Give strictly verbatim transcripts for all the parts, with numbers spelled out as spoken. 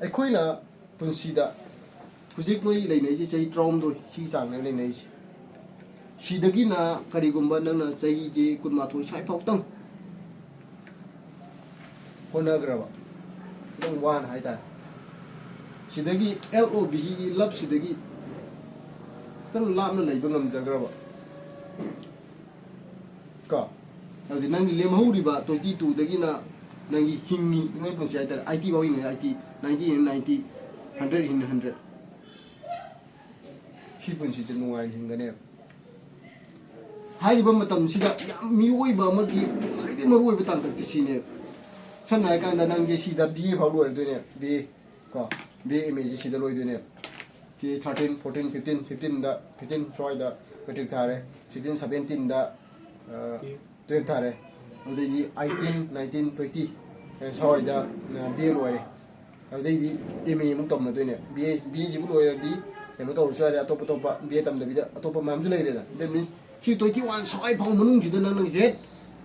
ꯑꯩꯈꯣꯏꯅ ꯄꯨꯟꯁꯤꯗ ꯍꯧꯖꯤꯛ ꯅꯣꯏ ꯂꯩꯅꯩꯁꯦ ꯆꯍꯤ ꯇꯔꯥꯍꯨꯝꯗꯣꯏ, ꯁꯤꯒꯤ ꯆꯥꯡꯅꯦ ꯂꯩꯅꯩꯁꯦ꯫ ꯁꯤꯗꯒꯤꯅ ꯀꯔꯤꯒꯨꯝꯕ ꯅꯪꯅ ꯆꯍꯤꯁꯦ ꯀꯨꯟꯃꯥꯊꯣꯏ ꯁ꯭ꯋꯥꯏ ꯐꯥꯎꯇꯪ ꯍꯣꯠꯅꯈ꯭ꯔꯕ, ꯈꯤꯇꯪ ꯋꯥꯅ ꯍꯥꯏꯇꯥꯔꯦ, ꯁꯤꯗꯒꯤ ꯑꯦꯜ ꯑꯣ ꯕꯤ ꯂꯞꯁꯤꯗꯒꯤ ꯈꯤꯇꯪ ꯂꯥꯞꯅ ꯂꯩꯕ ꯉꯝꯖꯈ꯭ꯔꯕ ꯀꯣ, ꯑꯗꯨꯗꯤ ꯅꯪꯒꯤ ꯂꯦꯝꯍꯧꯔꯤꯕ ꯇ꯭ꯋꯦꯟꯇꯤ ꯇꯨꯗꯒꯤꯅ ꯅꯪꯒꯤ ꯍꯤꯡꯉꯤ, ꯅꯪꯒꯤ ꯄꯨꯟꯁꯤ ꯍꯥꯏꯇꯥꯔꯦ, ꯑꯥꯏꯇꯤ ꯐꯥꯎ ꯍꯤꯡꯉꯤ, ꯑꯥꯏꯇꯤ, ꯅꯥꯏꯟꯇꯤ ꯍꯤꯡꯉꯤ, ꯅꯥꯏꯟꯇꯤ, ꯍꯟꯗ꯭ꯔꯦꯠ ꯍꯤꯡꯉꯤ, ꯍꯟꯗ꯭ꯔꯦꯠ꯫ ꯁꯤ ꯄꯨꯟꯁꯤꯁꯦ ꯅꯨꯡꯉꯥꯏꯅ ꯍꯤꯡꯒꯅꯦꯕ꯫ ꯍꯥꯏꯔꯤꯕ ꯃꯇꯝꯁꯤꯗ ꯌꯥꯝ ꯃꯤꯑꯣꯏꯕ ꯑꯃꯒꯤ ꯈ꯭ꯋꯥꯏꯗꯒꯤ ꯃꯔꯨꯑꯣꯏꯕ ꯇꯥꯡꯀꯛꯁꯦ ꯁꯤꯅꯦꯕ꯫ ꯁꯝꯅ ꯍꯥꯏꯔꯀꯥꯟꯗ ꯅꯪꯁꯦ ꯁꯤꯗ ꯕꯤ ꯑꯦ ꯐꯥꯎ ꯂꯣꯏꯔꯗꯣꯏꯅꯦꯕ, ꯕꯤ ꯑꯦ ꯀꯣ, ꯕꯤ ꯑꯦ ꯑꯦꯝ ꯑꯦꯁꯦ ꯁꯤꯗ ꯂꯣꯏꯗꯣꯏꯅꯦꯕ꯫ ꯁꯤ ꯊꯥꯔꯇꯤꯟ, ꯐꯣꯔꯇꯤꯟ, ꯐꯤꯐꯇꯤꯟ, ꯐꯤꯐꯇꯤꯟꯗ, ꯐꯤꯐꯇꯤꯟ ꯁ꯭ꯋꯥꯏꯗ ꯃꯦꯇ꯭ꯔꯤꯛ ꯊꯥꯔꯦ, ꯁꯤꯛꯁꯇꯤꯟ, ꯁꯚꯦꯟꯇꯤꯟꯗ ꯇꯨꯌꯦꯜꯞ ꯊꯥꯔꯦ, ꯑꯗꯨꯗꯩꯗꯤ ꯑꯩꯠꯇꯤꯟ, ꯅꯥꯏꯟꯇꯤꯟ, ꯇ꯭ꯋꯦꯟꯇꯤ ꯁ꯭ꯋꯥꯏꯗ ꯕꯤ ꯑꯦ ꯂꯣꯏꯔꯦ꯫ ꯑꯗꯨꯗꯩꯗꯤ ꯑꯦꯝ ꯑꯦ ꯑꯃꯨꯛ ꯇꯝꯃꯗꯣꯏꯅꯦ꯫ ꯕꯤ ꯑꯦ, ꯕꯤ ꯑꯦꯁꯤꯕꯨ ꯂꯣꯏꯔꯗꯤ ꯀꯩꯅꯣ ꯇꯧꯔꯁꯨ ꯌꯥꯔꯦ, ꯑꯇꯣꯞ ꯑꯇꯣꯞꯄ ꯕꯤ ꯑꯦ ꯇꯝꯗꯕꯤꯗ ꯑꯇꯣꯞꯄ ꯃꯌꯥꯝꯁꯨ ꯂꯩꯔꯦꯗ꯫ That means ꯁꯤ ꯇ꯭ꯋꯦꯟꯇꯤ ꯋꯥꯟ ꯁ꯭ꯋꯥꯏ ꯐꯥꯎ ꯃꯅꯨꯡꯁꯤꯗ ꯅꯪꯅ ꯍꯦꯛ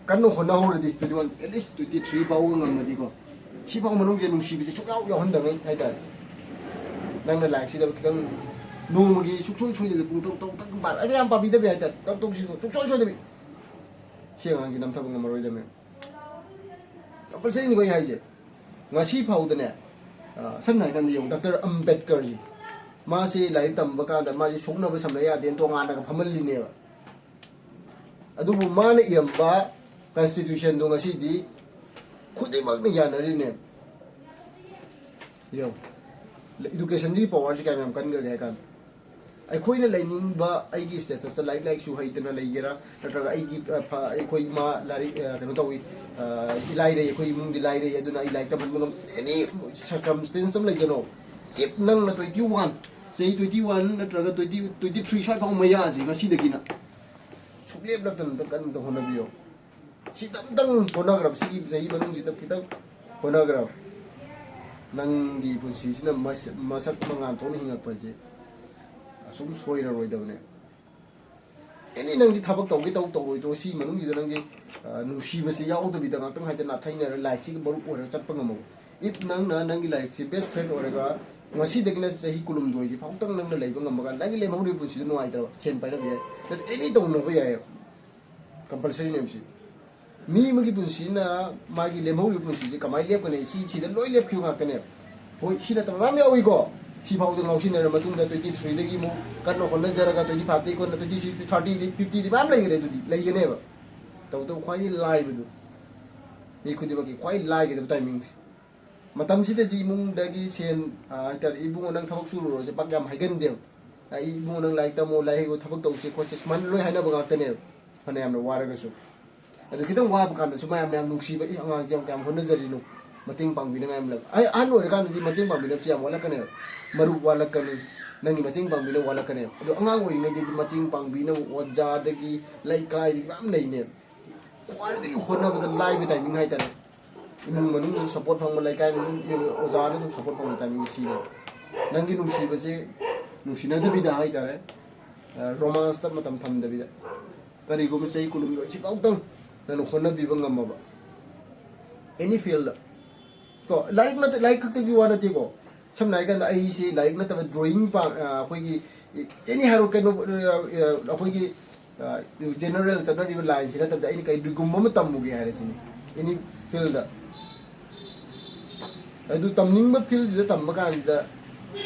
ꯀꯟꯅ ꯍꯣꯠꯅꯍꯧꯔꯗꯤ, twenty one, at least twenty three ꯐꯥꯎꯕ ꯉꯝꯃꯗꯤꯀꯣ, ꯁꯤ ꯐꯥꯎ ꯃꯅꯨꯡꯁꯤꯗ ꯅꯨꯡꯁꯤꯕꯁꯦ ꯁꯨꯡꯌꯥꯎ ꯌꯥꯎꯍꯟꯗꯉꯩ ꯍꯥꯏꯇꯥꯔꯦ꯫ ꯅꯪꯅ ꯂꯥꯏꯔꯤꯛꯁꯤꯗ ꯈꯤꯇꯪ ꯅꯣꯡꯃꯒꯤ ꯁꯨꯡꯁꯣꯏ ꯁꯣꯏꯗꯅ ꯄꯨꯡ ꯇꯔꯨꯛ, ꯇꯔꯨꯛ, ꯇꯔꯨꯛ ꯄꯥꯕ, ꯑꯗꯨ ꯌꯥꯝ ꯄꯥꯕꯤꯗꯕ ꯌꯥꯏ ꯍꯥꯏꯇꯥꯔꯦ, ꯇꯔꯨꯛ, ꯇꯔꯨꯛꯁꯤ ꯁꯨꯡꯁꯣꯏ ꯁꯣꯏꯗꯕꯤ꯫ ꯁꯤ ꯑꯉꯥꯡꯁꯤ ꯅꯝꯊꯕ ꯉꯝꯃꯔꯣꯏꯗꯕꯅꯦ꯫ ꯀꯝꯄꯜꯁꯔꯤꯅꯤꯀꯣ ꯑꯩ ꯍꯥꯏꯁꯦ꯫ ꯉꯁꯤ ꯐꯥꯎꯗꯅꯦ, ꯑ, ꯁꯝꯅ ꯍꯥꯏꯔꯀꯥꯟꯗ ꯌꯦꯡꯉꯨ, ꯗꯥꯛꯇꯔ ꯑꯝꯕꯦꯗꯀꯔꯁꯤ, ꯃꯥꯁꯤ ꯂꯥꯏꯔꯤꯛ ꯇꯝꯕ ꯀꯥꯟꯗ ꯃꯥꯁꯤ ꯁꯣꯛꯅꯕ ꯁꯝꯅ ꯌꯥꯗꯦꯅ ꯇꯣꯉꯥꯟꯅꯒ ꯐꯝꯍꯜꯂꯤꯅꯦꯕ꯫ ꯑꯗꯨꯕꯨ ꯃꯥꯅ ꯏꯔꯝꯕ ꯀꯟꯁꯇꯤꯇ꯭ꯌꯨꯁꯟꯗꯣ ꯉꯁꯤꯗꯤ ꯈꯨꯗꯤꯡꯃꯛꯅ ꯌꯥꯅꯔꯤꯅꯦꯕ꯫ ꯌꯦꯡꯉꯨ, ꯏꯗꯨꯀꯦꯁꯟꯒꯤ ꯄꯋꯥꯔꯁꯤ ꯀꯌꯥꯝ ꯌꯥꯝ ꯀꯟꯈ꯭ꯔꯒꯦ ꯍꯥꯏ ꯀꯥꯟꯗ, ꯑꯩꯈꯣꯏꯅ ꯂꯩꯅꯤꯡꯕ, ꯑꯩꯒꯤ ꯁ꯭ꯇꯦꯇꯁꯇ ꯂꯥꯏꯔꯤꯛ ꯂꯥꯏꯁꯨ ꯍꯩꯇꯅ ꯂꯩꯒꯦꯔꯥ, ꯅꯠꯇ꯭ꯔꯒ ꯑꯩꯒꯤ, ꯑ, ꯐ-, ꯑꯩꯈꯣꯏ ꯏꯃꯥ ꯂꯥꯏꯔꯤꯛ, ꯑ, ꯀꯩꯅꯣ ꯇꯧꯏ, ꯑ, ꯂꯥꯏꯔꯩ, ꯑꯩꯈꯣꯏ ꯏꯃꯨꯡꯗꯤ ꯂꯥꯏꯔꯩ, ꯑꯗꯨꯅ ꯑꯩ ꯂꯥꯏꯔꯤꯛ ꯇꯝꯍꯟꯕ ꯉꯝ-, ꯑꯦꯅꯤ ꯁꯔꯀꯝꯁ꯭ꯇꯦꯟꯁ ꯑꯃ ꯂꯩꯖꯅꯣ, ꯏꯐ ꯅꯪꯅ ꯇ꯭ꯋꯦꯟꯇꯤ ꯋꯥꯟ, ꯆꯍꯤ ꯇ꯭ꯋꯦꯟꯇꯤ ꯋꯥꯟ ꯅꯠꯇ꯭ꯔꯒ ꯇ꯭ꯋꯦꯟꯇꯤ, ꯇ꯭ꯋꯦꯟꯇꯤ ꯊ꯭ꯔꯤ ꯁ꯭ꯋꯥꯏ ꯐꯥꯎ ꯃꯌꯥꯁꯤ ꯉꯁꯤꯗꯒꯤꯅ ꯁꯨꯡꯂꯦꯞ ꯂꯦꯞꯇꯅ ꯑꯝꯇ ꯀꯟꯅ ꯑꯝꯇ ꯍꯣꯠꯅꯕꯤꯌꯣ꯫ ꯁꯤꯗ ꯑꯝꯇꯪ ꯍꯣꯠꯅꯈ꯭ꯔꯕ, ꯁꯤꯒꯤ ꯆꯍꯤ ꯃꯅꯨꯡꯁꯤꯗ ꯈꯤꯇꯪ ꯍꯣꯠꯅꯈ꯭ꯔꯕ, ꯅꯪꯒꯤ ꯄꯨꯟꯁꯤꯁꯤꯅ ꯃꯁ-, ꯃꯁꯛ ꯃꯉꯥꯜ ꯊꯣꯛꯅ ꯍꯤꯡꯉꯛꯄꯁꯦ ꯑꯁꯨꯝ ꯁꯣꯏꯔꯔꯣꯏꯗꯕꯅꯦ꯫ ꯑꯦꯅꯤ, ꯅꯪꯁꯤ ꯊꯕꯛ ꯇꯧꯒꯦ ꯇꯧ, ꯇꯧꯔꯣꯏꯗꯣ, ꯁꯤ ꯃꯅꯨꯡꯁꯤꯗ ꯅꯪꯁꯤ, ꯑ, ꯅꯨꯡꯁꯤꯕꯁꯤ ꯌꯥꯎꯗꯕꯤꯗ ꯉꯥꯛꯇꯪ ꯍꯥꯏꯗꯤ ꯅꯥꯊꯩꯅꯔ ꯂꯥꯏꯐꯁꯤꯒꯤ ꯃꯔꯨꯞ ꯑꯣꯏꯔꯒ ꯆꯠꯄ ꯉꯝꯃꯕ, If ꯅꯪꯅ ꯅꯪꯒꯤ ꯂꯥꯏꯔꯤꯛꯁꯤ best friend ꯑꯣꯏꯔꯒ ꯉꯁꯤꯗꯒꯤꯅ ꯆꯍꯤ ꯀꯨꯟꯍꯨꯝꯗꯣꯏꯁꯤ ꯐꯥꯎꯇꯪ ꯅꯪꯅ ꯂꯩꯕ ꯉꯝꯃꯒ ꯅꯪꯒꯤ ꯂꯦꯝꯍꯧꯔꯤꯕ ꯄꯨꯟꯁꯤꯗ ꯅꯨꯡꯉꯥꯏꯇ꯭ꯔꯕ, ꯁꯦꯟ ꯄꯥꯏꯔꯝꯕ ꯌꯥꯏ, ꯅꯠꯇ꯭ꯔ any ꯇꯧꯅꯕ ꯌꯥꯏꯑꯕ, compulsory ꯅꯦꯕ ꯁꯤ꯫ ꯃꯤ ꯑꯃꯒꯤ ꯄꯨꯟꯁꯤꯅ ꯃꯥꯒꯤ ꯂꯦꯝꯍꯧꯔꯤꯕ ꯄꯨꯟꯁꯤꯁꯦ ꯀꯃꯥꯏꯅ ꯂꯦꯞꯀꯅꯤ? ꯁꯤ ꯁꯤꯗ ꯂꯣꯏ ꯂꯦꯞꯈꯤꯕ ꯉꯥꯛꯇꯅꯦꯕ꯫ ꯍꯣꯏ, ꯁꯤ ꯅꯠꯇꯕ ꯃꯌꯥꯝ ꯌꯥꯎꯏꯀꯣ꯫ ꯁꯤꯐꯥꯎꯗ ꯉꯥꯎꯁꯤꯟꯅꯔ ꯃꯇꯨꯡꯗ twenty threeꯗꯒꯤ ꯑꯃꯨꯛ ꯀꯟꯅ ꯍꯣꯠꯅꯖꯔꯒ twenty fiveꯇꯒꯤ ꯀꯣꯟꯅ twenty sixꯇꯒꯤ thirtyꯗꯒꯤ fiftyꯗꯤ ꯃꯌꯥꯝ ꯂꯩꯈ꯭ꯔꯦ꯫ ꯑꯗꯨꯗꯤ ꯂꯩꯒꯅꯦꯕ꯫ ꯇꯧꯕꯇꯕꯨ ꯈ꯭ꯋꯥꯏꯗꯒꯤ ꯂꯥꯏꯕꯗꯨ, ꯃꯤ ꯈꯨꯗꯤꯡꯃꯛꯀꯤ ꯈ꯭ꯋꯥꯏ ꯂꯥꯏꯒꯗꯕ timingꯁꯦ꯫ ꯃꯇꯝꯁꯤꯗꯗꯤ ꯏꯃꯨꯡꯗꯒꯤ ꯁꯦꯟ, ꯑ, ꯍꯥꯏꯇꯥꯔꯦ, "ꯏꯕꯨꯡꯉꯣ, ꯅꯪ ꯊꯕꯛ ꯁꯨꯔꯨꯔꯣꯁꯦ" ꯄꯥꯛ ꯌꯥꯝ ꯍꯥꯏꯒꯟꯗꯦꯕ꯫ ꯑ, "ꯏꯕꯨꯡꯉꯣ, ꯅꯪ ꯂꯥꯏꯔꯤꯛ ꯇꯝꯃꯣ, ꯂꯥꯏꯔꯤꯛ ꯍꯩꯌꯣ, ꯊꯕꯛ ꯇꯧꯁꯦ ꯈꯣꯠꯁꯦ" ꯁꯨꯃꯥꯏꯅ ꯂꯣꯏ ꯍꯥꯏꯅꯕ ꯉꯥꯛꯇꯅꯦꯕ, ꯐꯅꯌꯥꯝꯅ ꯋꯥꯔꯒꯁꯨ꯫ ꯑꯗꯨ ꯈꯤꯇꯪ ꯋꯥꯕ ꯀꯥꯟꯗꯁꯨ ꯃꯌꯥꯝꯅ ꯌꯥꯝ ꯅꯨꯡꯁꯤꯕ, "ꯑꯦ, ꯑꯉꯥꯡꯁꯦ ꯌꯥꯝ ꯀꯌꯥꯝ ꯍꯣꯠꯅꯖꯔꯤꯅꯣ", ꯃꯇꯦꯡ ꯄꯥꯡꯕꯤꯅꯉꯥꯏ ꯌꯥꯝ ꯂꯩ꯫ ꯑꯩ ꯑꯍꯟ ꯑꯣꯏꯔꯀꯥꯟꯗꯗꯤ ꯃꯇꯦꯡ ꯄꯥꯡꯕꯤꯅꯕꯁꯨ ꯌꯥꯝ ꯋꯥꯠꯂꯛꯀꯅꯦꯕ꯫ ꯃꯔꯨꯞ ꯋꯥꯠꯂꯛꯀꯅꯤ, ꯅꯪꯒꯤ ꯃꯇꯦꯡ ꯄꯥꯡꯕꯤꯅꯕ ꯋꯥꯠꯂꯛꯀꯅꯦꯕ꯫ ꯑꯗꯣ ꯑꯉꯥꯡ ꯑꯣꯏꯔꯤꯉꯩꯗꯗꯤ ꯃꯇꯦꯡ ꯄꯥꯡꯕꯤꯅꯕ ꯑꯣꯖꯥꯗꯒꯤ, ꯂꯩꯀꯥꯏꯗꯒꯤ ꯃꯌꯥꯝ ꯂꯩꯅꯦꯕ꯫ ꯈ꯭ꯋꯥꯏꯗꯒꯤ ꯍꯣꯠꯅꯕꯗ ꯂꯥꯏꯕ timing ꯍꯥꯏꯇꯥꯔꯦ꯫ ꯏꯃꯨꯡ ꯃꯅꯨꯡꯗꯁꯨ support ꯐꯪꯕ, ꯂꯩꯀꯥꯏꯅꯁꯨ, ꯑꯣꯖꯥꯅꯁꯨ support ꯐꯪꯕ timing ꯁꯤꯅꯦꯕ꯫ ꯅꯪꯒꯤ ꯅꯨꯡꯁꯤꯕꯁꯦ ꯅꯨꯡꯁꯤꯅꯗꯕꯤꯗ ꯍꯥꯏꯇꯥꯔꯦ, ꯑ, romanceꯇ ꯃꯇꯝ ꯊꯝꯗꯕꯤꯗ, ꯀꯔꯤꯒꯨꯝꯕ ꯆꯍꯤ ꯀꯨꯟꯍꯨꯝꯗꯣꯏ ꯁꯤꯐꯥꯎꯗꯪ ꯅꯪꯅ ꯍꯣꯠꯅꯕꯤꯕ ꯉꯝꯃꯕ, any fieldꯗ ꯀꯣ, ꯂꯥꯏꯔꯤꯛ ꯅꯠꯇ, ꯂꯥꯏꯔꯤꯛ ꯈꯛꯇꯒꯤ ꯋꯥ ꯅꯠꯇꯦꯀꯣ꯫ ꯁꯝꯅ ꯍꯥꯏꯔꯀꯥꯟꯗ ꯑꯩꯁꯦ ꯂꯥꯏꯔꯤꯛ ꯅꯠꯇꯕ drawing ꯄꯥ-, ꯑ, ꯑꯩꯈꯣꯏꯒꯤ any ꯍꯥꯏꯔꯣ, ꯀꯩꯅꯣ, ꯑ, ꯑ, ꯑꯩꯈꯣꯏꯒꯤ, ꯑ, general ꯆꯠꯅꯔꯤꯕ lineꯁꯤ ꯅꯠꯇꯕꯗ ꯑꯩꯅ ꯀꯔꯤꯒꯨꯝꯕ ꯑꯃ ꯇꯝꯃꯨꯒꯦ ꯍꯥꯏꯔꯁꯤꯅꯦ, any fieldꯗ꯫ ꯑꯗꯨ ꯇꯝꯅꯤꯡꯕ fieldꯁꯤꯗ ꯇꯝꯕ ꯀꯥꯟꯁꯤꯗ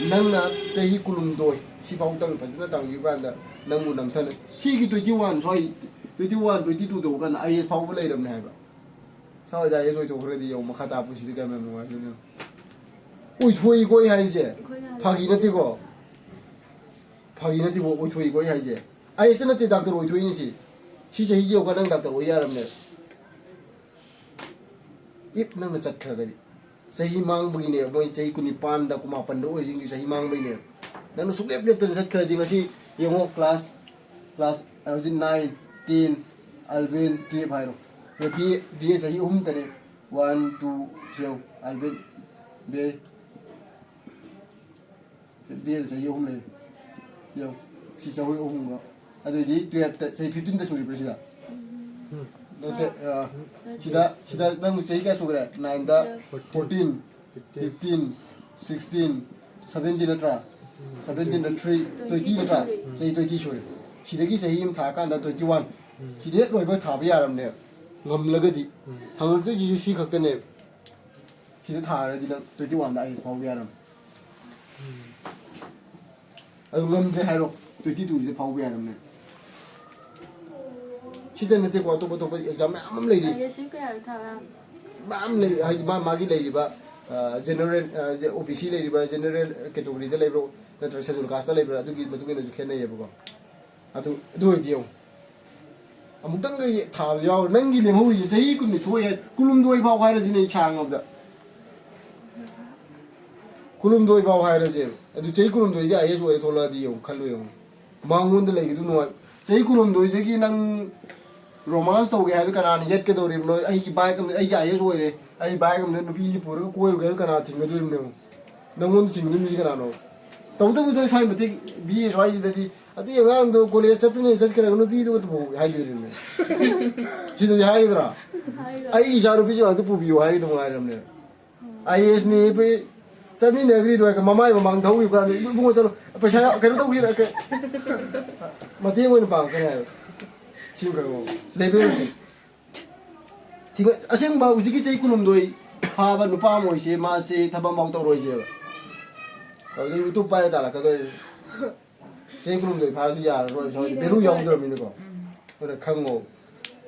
ꯅꯪꯅ ꯆꯍꯤ ꯀꯨꯟꯍꯨꯝꯗꯣꯏ ꯁꯤꯐꯥꯎꯗꯪ ꯐꯖꯅ ꯇꯝꯈꯤꯕ ꯀꯥꯟꯗ ꯅꯪꯕꯨ ꯅꯝꯊꯅ ꯁꯤꯒꯤ twenty one ꯁ꯭ꯋꯥꯏ, twenty one, twenty two ꯇꯧꯕ ꯀꯥꯟꯗ IAS ꯐꯥꯎꯕ ꯂꯩꯔꯕꯅꯦ ꯍꯥꯏꯕ꯫ ꯁ꯭ꯋꯥꯏꯗ IAS ꯑꯣꯏꯊꯣꯛꯈ꯭ꯔꯗꯤ ꯌꯦꯡꯉꯣ, ꯃꯈꯥ ꯇꯥꯕ ꯄꯨꯟꯁꯤꯗꯤ ꯀꯌꯥꯝ ꯌꯥꯝ ꯅꯨꯡꯉꯥꯏꯗꯣꯏꯅꯣ꯫ ꯑꯣꯏꯊꯣꯛꯏꯀꯣ ꯑꯩ ꯍꯥꯏꯁꯦ, ꯐꯥꯒꯤ ꯅꯠꯇꯦꯀꯣ, ꯐꯥꯒꯤ ꯅꯠꯇꯦꯀꯣ, ꯑꯣꯏꯊꯣꯛꯏꯀꯣ ꯑꯩ ꯍꯥꯏꯁꯦ꯫ IASꯇ ꯅꯠꯇꯦ, doctor ꯑꯣꯏꯊꯣꯛꯏꯅꯦ ꯁꯤ꯫ ꯁꯤ ꯆꯍꯤ ꯌꯧꯔꯒ ꯅꯪ doctor ꯑꯣꯏ ꯌꯥꯔꯕꯅꯦꯕ꯫ If ꯅꯪꯅ ꯆꯠꯈ꯭ꯔꯒꯗꯤ, ꯆꯍꯤ ꯃꯥꯡꯕꯒꯤꯅꯦꯕ, ꯃꯣꯏ ꯆꯍꯤ ꯀꯨꯟꯅꯤꯄꯥꯟꯗ, ꯀꯨꯟꯃꯥꯄꯟꯗ ꯑꯣꯏꯔꯤꯁꯤꯡꯒꯤ ꯆꯍꯤ ꯃꯥꯡꯕꯒꯤꯅꯦꯕ꯫ ꯅꯪꯅ ꯁꯨꯡꯂꯦꯞ ꯂꯦꯞꯇꯅ ꯆꯠꯈ꯭ꯔꯗꯤ ꯉꯁꯤ ꯌꯦꯡꯉꯣ, class, class ꯍꯧꯖꯤꯛ nine, ten, eleven, twelve ꯍꯥꯏꯔꯣ꯫ BA, BA ꯆꯍꯤ ꯑꯍꯨꯝ ꯇꯅꯦ꯫ One, two, ꯌꯦꯡꯉꯣ, eleven, BA, BA ꯆꯍꯤ ꯑꯍꯨꯝ ꯂꯩꯔꯦ꯫ ꯌꯦꯡꯉꯣ, ꯁꯤ ꯆꯍꯤ ꯑꯍꯨꯝꯒ꯫ ꯑꯗꯨꯑꯣꯏꯗꯤ twelveꯇ, ꯆꯍꯤ fifteenꯗ ꯁꯨꯔꯤꯕ꯭ꯔꯥ ꯁꯤꯗ? ꯅꯠꯇꯦ, ꯑ, ꯁꯤꯗ, ꯁꯤꯗ ꯅꯪ ꯆꯍꯤ ꯀꯌꯥ ꯁꯨꯈ꯭ꯔꯦ? Nineꯗ fourteen, fifteen, sixteen, seventeen ꯅꯠꯇ꯭ꯔꯥ? Seventeenꯗ three, twenty ꯅꯠꯇ꯭ꯔꯥ? ꯆꯍꯤ twenty ꯁꯨꯔꯦ꯫ ꯁꯤꯗꯒꯤ ꯆꯍꯤ ꯑꯃ ꯊꯥꯀꯥꯟꯗ twenty one꯫ ꯁꯤꯗ ꯍꯦꯛ ꯂꯣꯏꯕ ꯊꯥꯕ ꯌꯥꯔꯝꯅꯦ꯫ ꯉꯝꯂꯒꯗꯤ꯫ ꯍꯪꯉꯛꯇꯣꯏꯁꯤꯁꯨ ꯁꯤ ꯈꯛꯇꯅꯦ꯫ ꯁꯤꯗ ꯊꯥꯔꯗꯤ ꯅꯪ twenty oneꯗ IAS ꯐꯥꯎꯕ ꯌꯥꯔꯝꯅꯦ꯫ ꯑꯗꯨ ꯉꯝꯗ꯭ꯔꯦ ꯍꯥꯏꯔꯣ, twenty twoꯁꯤꯗ ꯐꯥꯎꯕ ꯌꯥꯔꯝꯅꯦ꯫ ꯁꯤꯗ ꯅꯠꯇꯦꯀꯣ, ꯑꯇꯣꯞ ꯑꯇꯣꯞꯄ exam ꯃꯌꯥꯝ ꯑꯃ ꯂꯩꯔꯤ꯫ IAS ꯁꯤ ꯀꯌꯥꯔꯛ ꯊꯥꯕ ꯌꯥꯕꯅꯣ? ꯃꯌꯥꯝ ꯂꯩ, ꯍꯥꯏꯗꯤ ꯃꯥ ꯃꯥꯒꯤ ꯂꯩꯔꯤꯕ, ꯑ, general, ꯑ, OBC ꯂꯩꯔꯤꯕ꯭ꯔꯥ, general categoryꯗ ꯂꯩꯕ꯭ꯔꯣ, ꯅꯠꯇ꯭ꯔꯒ schedule casteꯇ ꯂꯩꯕ꯭ꯔꯥ, ꯑꯗꯨꯒꯤ ꯃꯇꯨꯡ ꯏꯟꯅꯁꯨ ꯈꯦꯠꯅꯩꯌꯦꯕꯀꯣ꯫ ꯑꯗꯨ, ꯑꯗꯨ ꯑꯣꯏꯗꯤ ꯌꯦꯡꯉꯨ꯫ ꯑꯃꯨꯛꯇꯪꯒ ꯊꯥꯕꯗ ꯌꯥꯎꯔꯦ꯫ ꯅꯪꯒꯤ ꯂꯦꯝꯍꯧꯔꯤꯁꯦ ꯆꯍꯤ ꯀꯨꯟꯅꯤꯊꯣꯏ ꯍꯥꯏ, ꯀꯨꯟꯍꯨꯝꯗꯣꯏ ꯐꯥꯎ ꯍꯥꯏꯔꯁꯤꯅꯦ, ꯑꯩ ꯁꯥꯡꯉꯕꯗ꯫ ꯀꯨꯟꯍꯨꯝꯗꯣꯏ ꯐꯥꯎ ꯍꯥꯏꯔꯁꯦ꯫ ꯑꯗꯨ ꯆꯍꯤ ꯀꯨꯟꯍꯨꯝꯗꯣꯏꯒꯤ IAS ꯑꯣꯏꯔ ꯊꯣꯛꯂꯛꯑꯗꯤ ꯌꯦꯡꯉꯨ, ꯈꯜꯂꯨ ꯌꯦꯡꯉꯨ꯫ ꯃꯉꯣꯟꯗ ꯂꯩꯒꯗꯨ ꯅꯨꯡꯉꯥꯏ꯫ ꯆꯍꯤ ꯀꯨꯟꯍꯨꯝꯗꯣꯏꯗꯒꯤ ꯅꯪ romance ꯇꯧꯒꯦ ꯍꯥꯏꯕ ꯀꯅꯥꯅ ꯌꯦꯠꯀꯗꯧꯔꯤꯕꯅꯣ? ꯑꯩꯒꯤ bike ꯑꯃ, ꯑꯩꯒꯤ IAS ꯑꯣꯏꯔꯦ, ꯑꯩ bike ꯑꯃꯗ ꯅꯨꯄꯤꯁꯤ ꯄꯨꯔꯒ ꯀꯣꯏꯔꯨꯒꯦ ꯍꯥꯏꯕ ꯀꯅꯥ ꯊꯤꯡꯒꯗꯣꯔꯤꯕꯅꯣ? ꯅꯪꯉꯣꯟꯗ ꯊꯤꯡꯒꯗꯣꯏ ꯃꯤꯁꯤ ꯀꯅꯥꯅꯣ? ꯇꯧꯕꯇꯕꯨ ꯁ꯭ꯋꯥꯏ ꯃꯇꯤꯛ BA ꯁ꯭ꯋꯥꯏꯁꯤꯗꯗꯤ, "ꯑꯗꯨꯒꯤ ꯑꯉꯥꯡꯗꯣ college ꯆꯠꯄꯅꯤꯅ ꯆꯠꯈ꯭ꯔꯒ ꯅꯨꯄꯤꯗꯨꯒ ꯄꯨ" ꯍꯥꯏꯗꯣꯏꯅꯦ꯫ ꯁꯤꯗꯗꯤ ꯍꯥꯏꯒꯗ꯭ꯔꯥ? "ꯑꯩ ꯏꯆꯥ ꯅꯨꯄꯤꯁꯤ ꯉꯥꯛꯇ ꯄꯨꯕꯤꯌꯨ" ꯍꯥꯏꯒꯗꯕ ꯉꯥꯏꯔꯕꯅꯦ꯫ IASꯅꯤ ꯑꯩꯈꯣꯏ ꯆꯠꯃꯤꯟꯅꯈ꯭ꯔꯤꯗꯣ ꯍꯥꯏꯔꯒ ꯃꯃꯥꯏ ꯃꯃꯥꯡ ꯊꯧꯈꯤꯕ ꯀꯥꯟꯗ, "ꯏꯕꯨꯡꯉꯣ ꯆꯠꯂꯣ, ꯄꯩꯁꯥ ꯀꯩꯅꯣ ꯇꯧꯈꯤꯔ-, ꯀꯩ-, ꯃꯇꯦꯡ ꯑꯣꯏꯅ ꯄꯥꯡꯉꯛꯀꯅꯤ" ꯍꯥꯏꯕ꯫ ꯁꯤ ꯈꯔ levelꯁꯦ꯫ ꯊꯤꯒꯠ-, ꯑꯁꯦꯡꯕ ꯍꯧꯖꯤꯛꯀꯤ ꯆꯍꯤ ꯀꯨꯟꯍꯨꯝꯗꯣꯏ ꯐꯥꯕ ꯅꯨꯄꯥ ꯑꯃ ꯑꯣꯏꯁꯦ, ꯃꯥꯁꯦ ꯊꯕꯛ ꯑꯃꯐꯥꯎ ꯇꯧꯔꯣꯏꯁꯦꯕ꯫ ꯑꯗꯨꯗꯩ YouTube ꯄꯥꯏꯔ ꯇꯥꯜꯂꯛꯀꯗꯣꯏꯅꯤ꯫ ꯆꯍꯤ ꯀꯨꯟꯍꯨꯝꯗꯣꯏ ꯐꯥꯔꯁꯨ ꯌꯥꯔꯔꯣꯏ, ꯁ꯭ꯋꯥꯏꯗ value ꯌꯥꯎꯗ꯭ꯔꯕꯅꯤꯅꯀꯣ꯫ ꯑꯗꯨꯅ ꯈꯪꯉꯣ꯫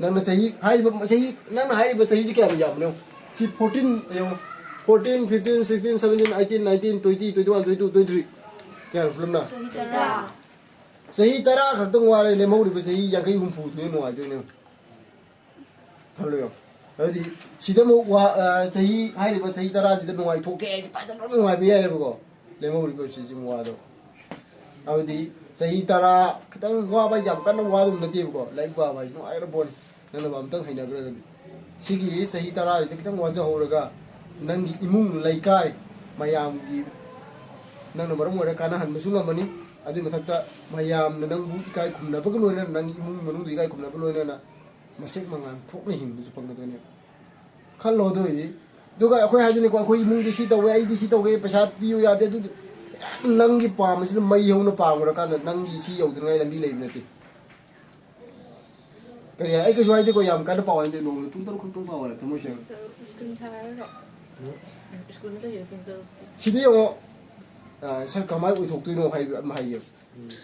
ꯅꯪꯅ ꯆꯍꯤ ꯍꯥꯏꯔꯤꯕ ꯆꯍꯤ, ꯅꯪꯅ ꯍꯥꯏꯔꯤꯕ ꯆꯍꯤꯁꯤ ꯀꯌꯥꯝ ꯌꯥꯝꯕꯅꯣ? ꯁꯤ fourteen ꯌꯦꯡꯉꯣ꯫ Fourteen, fifteen, sixteen, seventeen, eighteen, nineteen, twenty, twenty one, twenty two, twenty three꯫ ꯀꯌꯥꯅꯣ ꯄꯨꯂꯞꯅ? ꯆꯍꯤ ꯇꯔꯥ꯫ ꯆꯍꯤ ꯇꯔꯥ ꯈꯛꯇꯪ ꯋꯥꯔꯦ, ꯂꯦꯝꯍꯧꯔꯤꯕ ꯆꯍꯤ ꯌꯥꯡꯈꯩ ꯍꯨꯝꯐꯨꯗꯨꯅ ꯅꯨꯡꯉꯥꯏꯗꯣꯏꯅꯦ꯫ ꯈꯜꯂꯨ ꯌꯦꯡꯉꯣ꯫ ꯑꯗꯨꯗꯤ ꯁꯤꯗ ꯑꯃꯨꯛ ꯋꯥ-, ꯑ, ꯆꯍꯤ, ꯍꯥꯏꯔꯤꯕ ꯆꯍꯤ ꯇꯔꯥꯁꯤꯗ ꯅꯨꯡꯉꯥꯏꯊꯣꯛꯀꯦ ꯍꯥꯏꯗꯤ ꯐꯖꯅ ꯅꯨꯡꯉꯥꯏꯕ ꯌꯥꯏꯑꯕꯀꯣ꯫ ꯂꯦꯝꯍꯧꯔꯤꯕ ꯁꯤꯁꯤ ꯑꯃꯨꯛ ꯋꯥꯗꯣ꯫ ꯑꯗꯨꯗꯤ ꯆꯍꯤ ꯇꯔꯥ ꯈꯤꯇꯪ ꯋꯥꯕ ꯍꯥꯏꯁꯦ ꯌꯥꯝ ꯀꯟꯅ ꯋꯥꯗꯧꯕ ꯅꯠꯇꯦꯕꯀꯣ꯫ ꯂꯥꯏꯔꯤꯛ ꯄꯥꯕ ꯍꯥꯏꯁꯤ ꯅꯨꯡꯉꯥꯏꯈ꯭ꯔ ꯄꯣꯠꯅꯤ꯫ ꯅꯪꯅ ꯑꯝꯇꯪ ꯍꯩꯅꯈ꯭ꯔꯒꯗꯤ꯫ ꯁꯤꯒꯤ ꯆꯍꯤ ꯇꯔꯥꯁꯤꯗ ꯈꯤꯇꯪ ꯋꯥꯖꯍꯧꯔꯒ ꯅꯪꯒꯤ ꯏꯃꯨꯡ ꯂꯩꯀꯥꯏ ꯃꯌꯥꯝꯒꯤ ꯅꯪꯅ ꯃꯔꯝ ꯑꯣꯏꯔꯒ ꯀꯥꯟꯅꯍꯟꯕꯁꯨ ꯉꯝꯃꯅꯤ꯫ ꯑꯗꯨꯒꯤ ꯃꯊꯛꯇ ꯃꯌꯥꯝꯅ ꯅꯪꯕꯨ ꯏꯀꯥꯏ ꯈꯨꯝꯅꯕꯒ ꯂꯣꯏꯅꯅ, ꯅꯪꯒꯤ ꯏꯃꯨꯡ ꯃꯅꯨꯡꯗ ꯏꯀꯥꯏ ꯈꯨꯝꯅꯕ ꯂꯣꯏꯅꯅ ꯃꯁꯦꯛ ꯃꯉꯥꯜ ꯊꯣꯛꯅ ꯍꯤꯡꯕꯁꯨ ꯐꯪꯒꯗꯣꯏꯅꯦꯕ꯫ ꯈꯜꯂꯣ ꯑꯗꯨ ꯑꯣꯏꯗꯤ꯫ ꯑꯗꯨꯒ ꯑꯩꯈꯣꯏ ꯍꯥꯏꯗꯣꯏꯅꯤꯀꯣ, "ꯑꯩꯈꯣꯏ ꯏꯃꯨꯡꯗꯤ ꯁꯤ ꯇꯧꯋꯦ, ꯑꯩꯗꯤ ꯁꯤ ꯇꯧꯋꯦ, ꯄꯩꯁꯥ ꯄꯤꯌꯨ ꯌꯥꯗꯦ", ꯑꯗꯨꯗꯤ ꯅꯪꯒꯤ ꯄꯥꯝꯕꯁꯤꯅ ꯃꯩ ꯍꯧꯅ ꯄꯥꯝꯈ꯭ꯔꯀꯥꯟꯗ ꯅꯪꯒꯤ ꯁꯤ ꯌꯧꯗ꯭ꯔꯤꯉꯩ ꯂꯝꯕꯤ ꯂꯩꯕ ꯅꯠꯇꯦ꯫ ꯀꯔꯤ ꯍꯥꯏ? ꯑꯩ ꯀꯩꯁꯨ ꯍꯥꯏꯗꯦꯀꯣ, ꯌꯥꯝ ꯀꯟꯅ ꯄꯥꯎ ꯍꯥꯏꯗꯦ, ꯅꯣꯡꯃꯗ ꯄꯨꯡ ꯇꯔꯨꯛ ꯈꯛꯇꯪ ꯄꯥꯎ ꯍꯥꯏꯕ, ꯊꯃꯣꯏ ꯁꯦꯡꯅ꯫ ꯁ꯭ꯀꯨꯜ ꯊꯥꯔꯔꯣ? ꯁ꯭ꯀꯨꯜ ꯅꯠꯇꯦ, ꯄꯨꯡ ꯇꯔꯨꯛꯇꯤ꯫ ꯁꯤꯗꯤ ꯌꯦꯡꯉꯣ, ꯑ, ꯁꯥꯔ, ꯀꯃꯥꯏꯅ ꯑꯣꯏꯊꯣꯛꯇꯣꯏꯅꯣ ꯍꯥꯏꯕ ꯑꯃ ꯍꯥꯏꯒꯦ꯫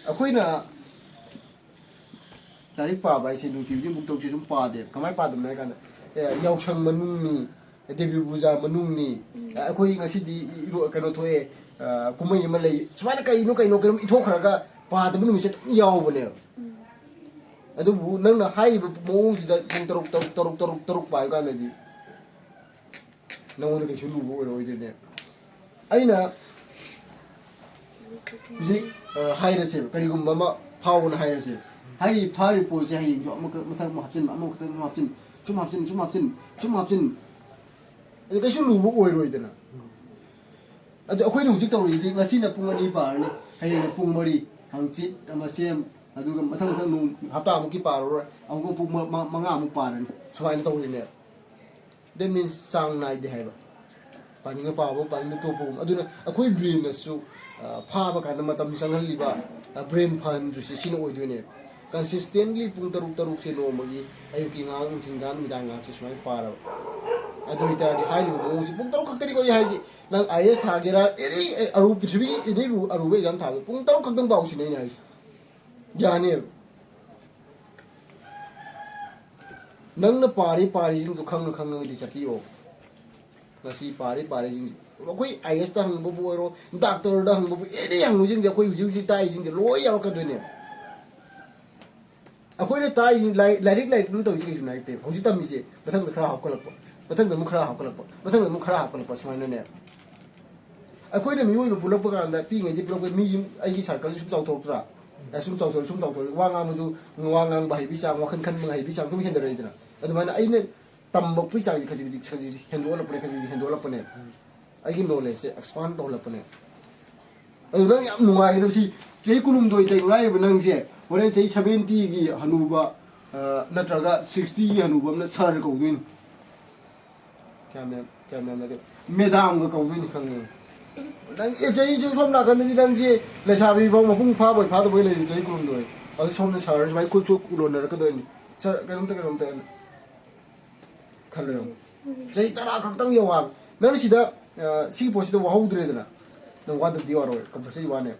ꯑꯩꯈꯣꯏꯅ ꯂꯥꯏꯔꯤꯛ ꯄꯥꯕ ꯍꯥꯏꯁꯦ ꯅꯨꯡꯇꯤꯒꯤ ꯄꯨꯡ ꯇꯔꯨꯛꯁꯦ ꯁꯨꯝ ꯄꯥꯗꯦꯕ꯫ ꯀꯃꯥꯏꯅ ꯄꯥꯗꯕꯅꯣ ꯍꯥꯏ ꯀꯥꯟꯗ, ꯑꯦ, ꯌꯥꯎꯁꯪ ꯃꯅꯨꯡꯅꯤ, ꯗꯦꯕꯤ ꯄꯨꯖꯥ ꯃꯅꯨꯡꯅꯤ, ꯎꯝ꯫ ꯑꯩꯈꯣꯏ ꯉꯁꯤꯗꯤ ꯏꯔꯣ-, ꯀꯩꯅꯣ ꯊꯣꯛꯑꯦ, ꯑ, ꯀꯨꯝꯍꯩ ꯑꯃ ꯂꯩ, ꯁꯨꯃꯥꯏꯅ ꯀꯩꯅꯣ ꯀꯩꯅꯣ ꯀꯩꯅꯣꯝ ꯏꯊꯣꯛꯈ꯭ꯔꯒ ꯄꯥꯗꯕ ꯅꯨꯃꯤꯠꯁꯦ ꯑꯗꯨꯝ ꯌꯥꯎꯕꯅꯦꯕ꯫ ꯎꯝ꯫ ꯑꯗꯨꯕꯨ ꯅꯪꯅ ꯍꯥꯏꯔꯤꯕ ꯃꯑꯣꯡꯁꯤꯗ ꯄꯨꯡ ꯇꯔꯨꯛ, ꯇꯔꯨꯛ, ꯇꯔꯨꯛ, ꯇꯔꯨꯛ, ꯇꯔꯨꯛ ꯄꯥꯏꯕ ꯀꯥꯟꯗꯗꯤ ꯅꯉꯣꯟꯗ ꯀꯩꯁꯨ ꯂꯨꯕ ꯑꯣꯏꯔꯣꯏꯗꯣꯏꯅꯦ꯫ ꯑꯩꯅ ꯍꯧꯖꯤꯛ, ꯑ, ꯍꯥꯏꯔꯁꯦꯕ, ꯀꯔꯤꯒꯨꯝꯕ ꯑꯃ ꯐꯥꯎꯕꯅ ꯍꯥꯏꯔꯁꯦꯕ꯫ ꯍꯥꯏꯔꯤ, ꯐꯥꯔꯤꯕ ꯄꯣꯠꯁꯦ ꯍꯌꯦꯡꯁꯨ ꯑꯃꯈꯛ ꯃꯊꯪ ꯑꯃꯨꯛ ꯍꯥꯞꯆꯤꯟ, ꯑꯃꯈꯛꯇꯪ ꯑꯃꯨꯛ ꯍꯥꯞꯆꯤꯟ, ꯁꯨꯝ ꯍꯥꯞꯆꯤꯟ, ꯁꯨꯝ ꯍꯥꯞꯆꯤꯟ, ꯁꯨꯝ ꯍꯥꯞꯆꯤꯟ, ꯑꯗꯨ ꯀꯩꯁꯨ ꯂꯨꯕ ꯑꯣꯏꯔꯣꯏꯗꯅ꯫ ꯑꯗꯨ ꯑꯩꯈꯣꯏꯅ ꯍꯧꯖꯤꯛ ꯇꯧꯔꯤꯁꯤꯗꯤ ꯉꯁꯤꯅ ꯄꯨꯡ ꯑꯅꯤ ꯄꯥꯔꯅꯤ, ꯍꯌꯦꯡꯅ ꯄꯨꯡ ꯃꯔꯤ, ꯍꯪꯆꯤꯠ ꯑꯃ ꯁꯦꯝ, ꯑꯗꯨꯒ ꯃꯊꯪ ꯃꯊꯪ ꯅꯣꯡ ꯍꯞꯇꯥꯃꯨꯛꯀꯤ ꯄꯥꯔꯔꯣꯏ, ꯑꯃꯨꯛꯀ ꯄꯨꯡ ꯃ-, ꯃ-, ꯃꯉꯥꯃꯨꯛ ꯄꯥꯔꯅꯤ, ꯁꯨꯃꯥꯏꯅ ꯇꯧꯔꯤꯅꯦ꯫ That means ꯆꯥꯡ ꯅꯥꯏꯗꯦ ꯍꯥꯏꯕ꯫ ꯄꯥꯅꯤꯡꯉ ꯄꯥꯕ, ꯄꯥꯅꯤꯡꯗ ꯇꯣꯛꯄꯒꯨꯝ꯫ ꯑꯗꯨꯅ ꯑꯩꯈꯣꯏ ꯕ꯭ꯔꯦꯟꯅꯁꯨ, ꯑ, ꯐꯥꯕ ꯀꯥꯟꯗ ꯃꯇꯝ ꯆꯪꯍꯜꯂꯤꯕ, ꯑ, ꯕ꯭ꯔꯦꯟ ꯐꯍꯟꯗ꯭ꯔꯤꯁꯦ ꯁꯤꯅ ꯑꯣꯏꯗꯣꯏꯅꯦ꯫ Consistently ꯄꯨꯡ ꯇꯔꯨꯛ ꯇꯔꯨꯛꯁꯦ ꯅꯣꯡꯃꯒꯤ ꯑꯌꯨꯛꯀꯤ ꯉꯥꯏꯍꯥꯛ, ꯅꯨꯡꯊꯤꯟ ꯉꯥꯏꯍꯥꯛ, ꯅꯨꯃꯤꯗꯥꯡ ꯉꯥꯏꯍꯥꯛꯁꯦ ꯁꯨꯃꯥꯏꯅ ꯄꯥꯔꯕ꯫ ꯑꯗꯨ ꯑꯣꯏꯇꯥꯔꯗꯤ ꯍꯥꯏꯔꯤꯕ ꯃꯑꯣꯡꯁꯦ ꯄꯨꯡ ꯇꯔꯨꯛ ꯈꯛꯇꯅꯤꯀꯣ ꯑꯩ ꯍꯥꯏꯔꯤꯁꯦ꯫ ꯅꯪ ꯑꯥꯏ ꯑꯦꯁ ꯊꯥꯒꯦꯔꯥ, ꯑꯦꯅꯤ, ꯑꯔꯨ-, ꯄ꯭ꯔꯤꯊꯤꯕꯤꯒꯤ ꯑꯦꯅꯤ ꯔꯨ-, ꯑꯔꯨꯕ ꯑꯦꯛꯖꯥꯝ ꯊꯥꯕꯗ ꯄꯨꯡ ꯇꯔꯨꯛ ꯈꯛꯇꯪ ꯄꯥꯎ ꯁꯤꯅꯦ ꯑꯩꯅ ꯍꯥꯏꯁꯦ꯫ ꯌꯥꯅꯦꯕ꯫ ꯅꯪꯅ ꯄꯥꯔꯤ ꯄꯥꯔꯤꯁꯤꯡꯗꯣ ꯈꯪꯉ ꯈꯪꯉꯒꯗꯤ ꯆꯠꯄꯤꯌꯣ꯫ ꯉꯁꯤ ꯄꯥꯔꯤ ꯄꯥꯔꯤꯁꯤꯡꯁꯦ, ꯑꯩꯈꯣꯏ ꯑꯥꯏ ꯑꯦꯁꯇ ꯍꯪꯕꯕꯨ ꯑꯣꯏꯔꯣ, ꯗꯥꯛꯇꯔꯗ ꯍꯪꯕꯕꯨ, ꯑꯦꯅꯤ ꯍꯪꯕꯁꯤꯡꯁꯦ ꯑꯩꯈꯣꯏ ꯍꯧꯖꯤꯛ ꯍꯧꯖꯤꯛ ꯇꯥꯛꯏꯁꯤꯡꯁꯦ ꯂꯣꯏ ꯌꯥꯎꯔꯛꯀꯗꯣꯏꯅꯦꯕ꯫ ꯑꯩꯈꯣꯏꯅ ꯇꯥꯛꯏꯁꯤꯡ ꯂꯥꯏ-, ꯂꯥꯏꯔꯤꯛ ꯂꯥꯏꯔꯤꯛ ꯑꯗꯨꯝ ꯇꯧꯔꯤꯁꯦ ꯀꯩꯁꯨ ꯅꯠꯇꯦ꯫ ꯍꯧꯖꯤꯛ ꯇꯝꯃꯤꯁꯦ ꯃꯊꯪꯗ ꯈꯔ ꯍꯥꯞꯀꯠꯂꯛꯄ, ꯃꯊꯪꯗ ꯑꯃꯨꯛ ꯈꯔ ꯍꯥꯞꯀꯠꯂꯛꯄ, ꯃꯊꯪꯗ ꯑꯃꯨꯛ ꯈꯔ ꯍꯥꯞꯀꯠꯂꯛꯄ, ꯁꯨꯃꯥꯏꯅꯅꯦ꯫ ꯑꯩꯈꯣꯏꯅ ꯃꯤꯑꯣꯏꯕ ꯄꯨꯜꯂꯛꯄ ꯀꯥꯟꯗ ꯄꯤꯛꯏꯉꯩꯗꯤ ꯄꯨꯜꯂꯛꯄ ꯃꯤ ꯌꯨꯝ-, ꯑꯩꯒꯤ ꯁꯥꯔꯀꯜꯁꯦ ꯁꯨꯝ ꯆꯥꯎꯊꯣꯔꯛꯇ꯭ꯔꯥ? ꯑꯦ, ꯁꯨꯝ ꯆꯥꯎꯊꯣꯔꯛ-, ꯁꯨꯝ ꯆꯥꯎꯊꯣꯔꯛ-, ꯋꯥ ꯉꯥꯡꯕꯁꯨ, ꯋꯥ ꯉꯥꯡꯕ ꯍꯩꯕꯒꯤ ꯆꯥꯡ, ꯋꯥꯈꯜ ꯈꯟꯕ ꯍꯩꯕꯒꯤ ꯆꯥꯡ ꯁꯨꯝ ꯍꯦꯟꯊꯔꯛꯏꯗꯅ꯫ ꯑꯗꯨꯃꯥꯏꯅ ꯑꯩꯅ ꯇꯝꯃꯛꯄꯒꯤ ꯆꯥꯡꯁꯦ ꯈꯖꯤꯛ ꯈꯖꯤꯛ, ꯈꯖꯤꯛ ꯈꯖꯤꯛ ꯍꯦꯟꯗꯣꯛꯍꯜꯂꯛꯄꯅꯦ, ꯈꯖꯤꯛ ꯈꯖꯤꯛ ꯍꯦꯟꯗꯣꯛꯍꯜꯂꯛꯄꯅꯦ꯫ ꯑꯩꯒꯤ ꯅꯣꯂꯦꯖꯁꯦ ꯑꯦꯛꯁꯄꯥꯟ ꯇꯧꯍꯜꯂꯛꯄꯅꯦ꯫ ꯑꯗꯨ ꯅꯪ ꯌꯥꯝ ꯅꯨꯡꯉꯥꯏꯒꯗꯕꯁꯤ, ꯆꯍꯤ ꯀꯨꯟꯍꯨꯝꯗꯣꯏꯗ ꯉꯥꯏꯔꯤꯕ ꯅꯪꯁꯦ, ꯍꯣꯔꯦꯟ ꯆꯍꯤ ꯁꯚꯦꯟꯇꯤꯒꯤ ꯍꯅꯨꯕ, ꯑ, ꯅꯠꯇ꯭ꯔꯒ ꯁꯤꯛꯁꯇꯤꯒꯤ ꯍꯅꯨꯕ ꯑꯃꯅ ꯁꯥꯔ ꯀꯧꯗꯣꯏꯅꯤ꯫ ꯀꯌꯥꯝ ꯌꯥꯝ, ꯀꯌꯥꯝ ꯌꯥꯝꯅꯒꯦ? ꯃꯦꯗꯥꯝꯒ ꯀꯧꯗꯣꯏꯅꯤ ꯈꯪꯉꯦ꯫ ꯅꯪ, ꯑꯦ, ꯆꯍꯤꯁꯨ ꯁꯣꯝ ꯅꯥꯀꯟꯗꯗꯤ ꯅꯪꯁꯦ ꯂꯩꯁꯥꯕꯤ ꯐꯥꯎ ꯃꯄꯨꯡ ꯐꯥꯕꯣꯏ ꯐꯥꯗꯕꯣꯏ ꯂꯩꯔꯤ, ꯆꯍꯤ ꯀꯨꯟꯍꯨꯝꯗꯣꯏ꯫ ꯑꯗꯨ ꯁꯣꯝꯅ ꯁꯥꯔ ꯁꯨꯃꯥꯏꯅ ꯈꯨꯠꯁꯨ ꯂꯣꯟꯅꯔꯛꯀꯗꯣꯏꯅꯤ꯫ ꯁꯥꯔ, ꯀꯩꯅꯣꯝꯇ, ꯀꯩꯅꯣꯝꯇ ꯍꯥꯏꯅ ꯈꯜꯂꯣ ꯌꯦꯡꯉꯣ꯫ ꯆꯍꯤ ꯇꯔꯥ ꯈꯛꯇꯪ ꯌꯧꯋꯥꯕ꯫ ꯅꯪ ꯁꯤꯗ, ꯑ, ꯁꯤꯒꯤ ꯄꯣꯠꯁꯤꯗ ꯋꯥꯍꯧꯗ꯭ꯔꯦꯗꯅ, ꯅꯪ ꯋꯥꯗꯕꯗꯤ ꯌꯥꯔꯣꯏ, ꯀꯝꯄꯜꯁꯔꯤ ꯋꯥꯅꯦꯕ꯫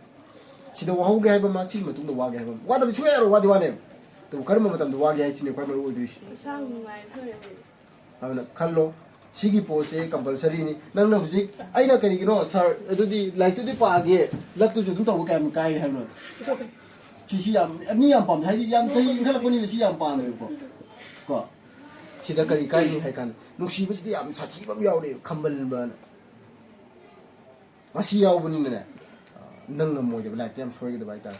ꯁꯤꯗ ꯋꯥꯍꯧꯒꯦ ꯍꯥꯏꯕ ꯑꯃ, ꯁꯤꯒꯤ ꯃꯇꯨꯡꯗ ꯋꯥꯒꯦ ꯍꯥꯏꯕ ꯑꯃ꯫ ꯋꯥꯗꯕꯗꯤ ꯁꯨꯡꯌꯥ ꯌꯥꯔꯣꯏ, ꯋꯥꯗꯤ ꯋꯥꯅꯦꯕ꯫ ꯑꯗꯨꯕꯨ ꯀꯔꯝꯕ ꯃꯇꯝꯗ ꯋꯥꯒꯦ ꯍꯥꯏꯁꯤꯅꯦ ꯈ꯭ꯋꯥꯏ ꯃꯔꯨ ꯑꯣꯏꯗꯣꯏꯁꯦ꯫ ꯏꯁꯥ ꯅꯨꯡꯉꯥꯏꯕ ꯐꯔꯦ ꯍꯧꯖꯤꯛ꯫ ꯑꯗꯨꯅ ꯈꯜꯂꯣ, ꯁꯤꯒꯤ ꯄꯣꯠꯁꯦ ꯀꯝꯄꯜꯁꯔꯤꯅꯤ꯫ ꯅꯪꯅ ꯍꯧꯖꯤꯛ, ꯑꯩꯅ ꯀꯔꯤꯒꯤꯅꯣ ꯁꯥꯔ, ꯑꯗꯨꯗꯤ ꯂꯥꯏꯔꯤꯛꯇꯨꯗꯤ ꯄꯥꯒꯦ, ꯂꯛꯇꯨꯁꯨ ꯑꯗꯨꯝ ꯇꯧꯕ ꯀꯌꯥꯝ ꯀꯥꯏ ꯍꯥꯏꯕꯅꯣ? ꯁꯤꯁꯤ ꯌꯥꯝ, ꯃꯤ ꯌꯥꯝ ꯄꯥꯝꯃꯦ꯫ ꯍꯥꯏꯗꯤ ꯌꯥꯝ ꯆꯍꯤ ꯏꯟꯈꯠꯂꯛꯄꯅꯤꯅ ꯁꯤ ꯌꯥꯝ ꯄꯥꯝꯃꯦꯕꯀꯣ꯫ ꯀꯣ? ꯁꯤꯗ ꯀꯔꯤ ꯀꯥꯏꯅꯤ ꯍꯥꯏ ꯀꯥꯟꯗ, ꯅꯨꯡꯁꯤꯕꯁꯤꯗꯤ ꯌꯥꯝ ꯁꯥꯊꯤꯕ ꯑꯃ ꯌꯥꯎꯔꯦ, ꯈꯝꯕꯜꯕꯅ꯫ ꯃꯁꯤ ꯌꯥꯎꯕꯅꯤꯅꯅꯦ, ꯅꯪ ꯉꯝꯃꯣꯏꯗꯕ, ꯂꯥꯏꯔꯤꯛꯇ ꯌꯥꯝ ꯁꯣꯏꯒꯗꯕ ꯍꯥꯏꯇꯥꯔꯦ꯫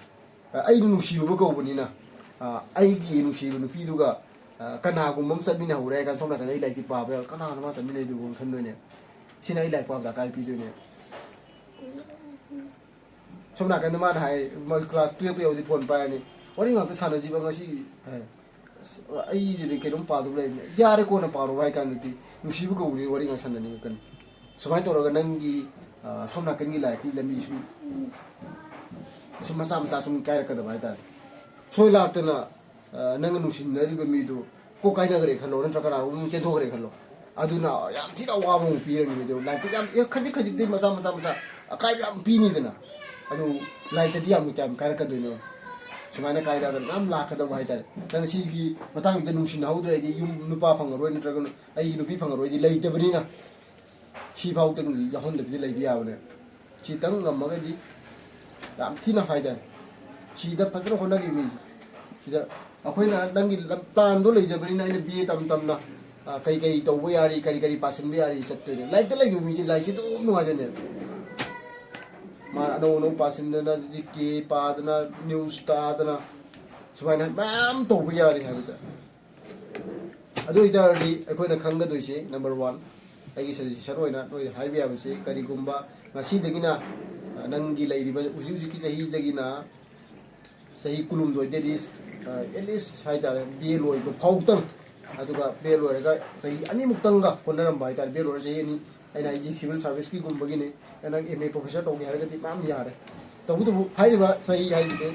ꯑꯩꯅ ꯅꯨꯡꯁꯤꯔꯨꯕ ꯀꯧꯕꯅꯤꯅ, ꯑꯩꯒꯤ ꯅꯨꯡꯁꯤꯕ ꯅꯨꯄꯤꯗꯨꯒ, ꯀꯅꯥꯒꯨꯝꯕ ꯑꯃ ꯆꯠꯃꯤꯟꯅꯍꯧꯔꯦ ꯍꯥꯏ ꯀꯥꯟꯗ, ꯁꯣꯝ ꯅꯥꯀꯟꯗ ꯑꯩ ꯂꯥꯏꯔꯤꯛꯇꯤ ꯄꯥꯕ ꯌꯥꯎꯔꯣꯏ, "ꯀꯅꯥꯅꯣ ꯃꯥ ꯆꯠꯃꯤꯟꯅꯩꯗꯨꯕꯨ?" ꯈꯟꯗꯣꯏꯅꯦ꯫ ꯁꯤꯅ ꯑꯩ ꯂꯥꯏꯔꯤꯛ ꯄꯥꯕꯗ ꯑꯀꯥꯏꯕ ꯄꯤꯗꯣꯏꯅꯦ꯫ ꯁꯣꯝ ꯅꯥꯀꯟꯗ ꯃꯥꯅ ꯍꯥꯏ, ꯃꯥ ꯀ꯭ꯂꯥꯁ ꯇꯨꯌꯦꯜꯞ ꯌꯧꯔꯗꯤ ꯐꯣꯟ ꯄꯥꯏꯔꯅꯤ, "ꯋꯥꯔꯤ ꯉꯥꯛꯇ ꯁꯥꯟꯅꯁꯤꯕ ꯉꯁꯤ", ꯍꯥꯏ꯫ "ꯑꯁ, ꯑꯩꯗꯤ ꯀꯩꯅꯣꯝ ꯄꯥꯗꯧ ꯂꯩꯕꯅꯦ"꯫ "ꯌꯥꯔꯦ, ꯀꯣꯟꯅ ꯄꯥꯔꯣ" ꯍꯥꯏ ꯀꯥꯟꯗꯗꯤ, ꯅꯨꯡꯁꯤꯕ ꯀꯧꯕꯅꯤ ꯋꯥꯔꯤ ꯉꯥꯛ ꯁꯥꯟꯅꯅꯤꯡꯉꯛꯀꯅꯤ꯫ ꯁꯨꯃꯥꯏꯅ ꯇꯧꯔꯒ ꯅꯪꯒꯤ, ꯑ, ꯁꯣꯝ ꯅꯥꯀꯟꯒꯤ ꯂꯥꯏꯔꯤꯛꯀꯤ ꯂꯝꯕꯤ ꯁꯨꯝ, ꯁꯨꯝ ꯃꯆꯥ ꯃꯆꯥ ꯁꯨꯝ ꯀꯥꯏꯔꯛꯀꯗꯕ ꯍꯥꯏꯇꯥꯔꯦ꯫ ꯁꯣꯏ ꯂꯥꯛꯇꯅ, ꯑ, ꯅꯪꯒ ꯅꯨꯡꯁꯤꯅꯔꯤꯕ ꯃꯤꯗꯨ ꯀꯣꯛ ꯀꯥꯏꯅꯈ꯭ꯔꯦ ꯈꯜꯂꯣ, ꯅꯠꯇ꯭ꯔꯒ ꯀꯅꯥꯒꯨꯝꯕ ꯑꯃ ꯆꯦꯟꯊꯣꯛꯈ꯭ꯔꯦ ꯈꯜꯂꯣ, ꯑꯗꯨꯅ ꯌꯥꯝ ꯊꯤꯅ ꯑꯋꯥꯕ ꯑꯃꯨꯛ ꯄꯤꯔꯅꯤ꯫ ꯑꯗꯨ ꯂꯥꯏꯔꯤꯛꯇ ꯌꯥꯝ, ꯑꯦ, ꯈꯖꯤꯛ ꯈꯖꯤꯛꯇꯤ ꯃꯆꯥ ꯃꯆꯥ ꯃꯆꯥ ꯑꯀꯥꯏꯕ ꯌꯥꯝ ꯄꯤꯅꯤꯗꯅ, ꯑꯗꯨ ꯂꯥꯏꯔꯤꯛꯇꯗꯤ ꯌꯥꯝ ꯀꯌꯥꯝ ꯀꯥꯏꯔꯛꯀꯗꯣꯏꯅꯣ? ꯁꯨꯃꯥꯏꯅ ꯀꯥꯏꯔꯛꯑꯒ ꯃꯌꯥꯝ ꯂꯥꯛꯀꯗꯕ ꯍꯥꯏꯇꯥꯔꯦ꯫ ꯅꯪ ꯁꯤꯒꯤ ꯃꯇꯥꯡꯁꯤꯗ ꯅꯨꯡꯁꯤꯅꯍꯧꯗ꯭ꯔꯗꯤ ꯌꯨꯝ ꯅꯨꯄꯥ ꯐꯪꯉꯔꯣꯏ, ꯅꯠꯇ꯭ꯔꯒꯅ ꯑꯩꯒꯤ ꯅꯨꯄꯤ ꯐꯪꯉꯔꯣꯏꯗꯤ ꯂꯩꯇꯕꯅꯤꯅ, ꯁꯤꯐꯥꯎꯗꯪꯗꯤ ꯌꯥꯎꯍꯟꯗꯕꯤꯗ ꯂꯩꯕ ꯌꯥꯕꯅꯦ꯫ ꯁꯤꯇꯪ ꯉꯝꯃꯒꯗꯤ ꯌꯥꯝ ꯊꯤꯅ ꯍꯥꯏꯇꯥꯔꯦ꯫ ꯁꯤꯗ ꯐꯖꯅ ꯍꯣꯠꯅꯈꯤꯕ ꯃꯤꯁꯦ꯫ ꯁꯤꯗ ꯑꯩꯈꯣꯏꯅ ꯅꯪꯒꯤ ꯂꯝ-, ꯄ꯭ꯂꯥꯟꯗꯣ ꯂꯩꯖꯕꯅꯤꯅ ꯑꯩꯅ ꯕꯤ ꯑꯦ ꯇꯝ ꯇꯝꯅ, ꯑ, ꯀꯩ ꯀꯩ ꯇꯧꯕ ꯌꯥꯔꯤ, ꯀꯔꯤ ꯀꯔꯤ ꯄꯥꯁꯤꯟꯕ ꯌꯥꯔꯤ ꯆꯠꯇꯣꯏꯅꯦ꯫ ꯂꯥꯏꯔꯤꯛꯇ ꯂꯩꯈꯤꯕ ꯃꯤꯁꯦ ꯂꯥꯏꯔꯤꯛꯁꯦ ꯑꯗꯨꯝ ꯅꯨꯡꯉꯥꯏꯖꯅꯦꯕ꯫ ꯃꯥꯅ ꯑꯅꯧ ꯑꯅꯧ ꯄꯥꯁꯤꯟꯗꯅ, ꯖꯤ ꯀꯦ ꯄꯥꯗꯅ, ꯅ꯭ꯌꯨꯁ ꯇꯥꯗꯅ, ꯁꯨꯃꯥꯏꯅ ꯃꯌꯥꯝ ꯇꯧꯕ ꯌꯥꯔꯤ ꯍꯥꯏꯕꯗ꯫ ꯑꯗꯨ ꯑꯣꯏꯇꯥꯔꯗꯤ ꯑꯩꯈꯣꯏꯅ ꯈꯪꯒꯗꯣꯏꯁꯦ, ꯅꯝꯕꯔ ꯋꯥꯟ, ꯑꯩꯒꯤ ꯁꯖꯦꯁꯟ ꯑꯣꯏꯅ ꯅꯣꯏꯗ ꯍꯥꯏꯕ ꯌꯥꯕꯁꯦ, ꯀꯔꯤꯒꯨꯝꯕ ꯉꯁꯤꯗꯒꯤꯅ, ꯑ, ꯅꯪꯒꯤ ꯂꯩꯔꯤꯕ ꯍꯧꯖꯤꯛ ꯍꯧꯖꯤꯛꯀꯤ ꯆꯍꯤꯗꯒꯤꯅ ꯆꯍꯤ ꯀꯨꯟꯍꯨꯝꯗꯣꯏ, that is, ꯑꯦꯠ ꯂꯤꯁ ꯍꯥꯏꯇꯥꯔꯦ, ꯕꯤ ꯑꯦ ꯂꯣꯏꯕ ꯐꯥꯎꯇꯪ, ꯑꯗꯨꯒ ꯕꯤ ꯑꯦ ꯂꯣꯏꯔꯒ ꯆꯍꯤ ꯑꯅꯤꯃꯨꯛꯇꯪꯒ ꯍꯣꯠꯅꯔꯝꯕ ꯍꯥꯏꯇꯥꯔꯦ꯫ ꯕꯤ ꯑꯦ ꯂꯣꯏꯔ ꯆꯍꯤ ꯑꯅꯤ, ꯑꯩꯅ ꯍꯥꯏꯁꯦ ꯁꯤꯚꯤꯜ ꯁꯥꯔꯚꯤꯁꯀꯤꯒꯨꯝꯕꯒꯤꯅꯤ꯫ ꯅꯪ ꯑꯦꯝ ꯑꯦ ꯄ꯭ꯔꯣꯐꯦꯁꯔ ꯇꯧꯒꯦ ꯍꯥꯏꯔꯒꯗꯤ ꯃꯌꯥꯝ ꯌꯥꯔꯦ꯫ ꯇꯧꯕꯇꯕꯨ ꯍꯥꯏꯔꯤꯕ ꯆꯍꯤ ꯍꯥꯏꯁꯤꯗꯤ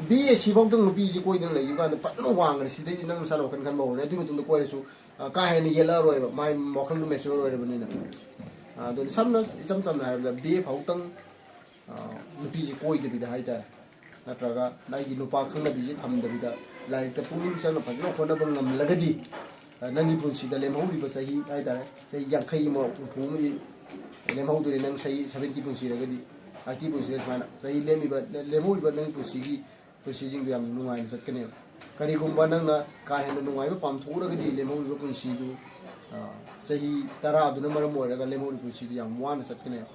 ꯕꯤ ꯑꯦ ꯁꯤꯐꯥꯎꯗꯪ ꯅꯨꯄꯤꯁꯤ ꯀꯣꯏꯗꯅ ꯂꯩꯈꯤꯕ ꯀꯥꯟꯗ ꯐꯖꯅ ꯋꯥꯡꯈ꯭ꯔꯦ꯫ ꯁꯤꯗꯩꯗꯤ ꯅꯪ ꯅꯁꯥꯅ ꯋꯥꯈꯜ ꯈꯟꯕ ꯍꯧꯔꯅꯤ꯫ ꯑꯗꯨꯒꯤ ꯃꯇꯨꯡꯗ ꯀꯣꯏꯔꯁꯨ, ꯑ, ꯀꯥ ꯍꯦꯟꯅ ꯌꯦꯠꯂꯛꯑꯔꯣꯏꯕ, ꯃꯥꯏ ꯋꯥꯈꯜꯗꯣ ꯃꯦꯆ꯭ꯌꯣꯔ ꯑꯣꯏꯔꯕꯅꯤꯅ꯫ ꯑ, ꯑꯗꯨꯅ ꯁꯝꯅ, ꯏꯆꯝ ꯆꯝꯅ ꯍꯥꯏꯔꯕꯗ, ꯕꯤ ꯑꯦ ꯐꯥꯎꯇꯪ, ꯑ, ꯅꯨꯄꯤꯁꯤ ꯀꯣꯏꯗꯕꯤꯗ ꯍꯥꯏꯇꯥꯔꯦ, ꯅꯠꯇ꯭ꯔꯒ ꯑꯩꯒꯤ ꯅꯨꯄꯥ ꯈꯪꯅꯕꯤꯁꯦ ꯊꯝꯗꯕꯤꯗ ꯂꯥꯏꯔꯤꯛꯇ ꯄꯨꯛꯅꯤꯡ ꯆꯪꯅ ꯐꯖꯅ ꯍꯣꯠꯅꯕ ꯉꯝꯂꯒꯗꯤ, ꯑ, ꯅꯪꯒꯤ ꯄꯨꯟꯁꯤꯗ ꯂꯦꯝꯍꯧꯔꯤꯕ ꯆꯍꯤ ꯍꯥꯏꯇꯥꯔꯦ, ꯆꯍꯤ ꯌꯥꯡꯈꯩ ꯑꯃ, ꯍꯨꯝꯐꯨ ꯑꯃꯗꯤ ꯂꯦꯝꯍꯧꯗꯣꯏꯅꯤ꯫ ꯅꯪ ꯆꯍꯤ ꯁꯚꯦꯟꯇꯤ ꯄꯨꯟꯁꯤꯔꯒꯗꯤ, ꯑꯥꯏꯇꯤ ꯄꯨꯟꯁꯤꯔ ꯁꯨꯃꯥꯏꯅ ꯆꯍꯤ ꯂꯦꯝꯃꯤꯕ, ꯂꯦꯝꯍꯧꯔꯤꯕ ꯅꯪꯒꯤ ꯄꯨꯟꯁꯤꯒꯤ ꯄꯨꯟꯁꯤꯁꯤꯡꯗꯣ ꯌꯥꯝ ꯅꯨꯡꯉꯥꯏꯅ ꯆꯠꯀꯅꯦꯕ꯫ ꯀꯔꯤꯒꯨꯝꯕ ꯅꯪꯅ ꯀꯥ ꯍꯦꯟꯅ ꯅꯨꯡꯉꯥꯏꯕ ꯄꯥꯝꯊꯣꯛꯎꯔꯒꯗꯤ ꯂꯦꯝꯍꯧꯔꯤꯕ ꯄꯨꯟꯁꯤꯗꯨ, ꯑ, ꯆꯍꯤ ꯇꯔꯥꯗꯨꯅ ꯃꯔꯝ ꯑꯣꯏꯔꯒ ꯂꯦꯝꯍꯧꯔꯤꯕ ꯄꯨꯟꯁꯤꯗꯨ ꯌꯥꯝ ꯋꯥꯅ ꯆꯠꯀꯅꯦꯕ꯫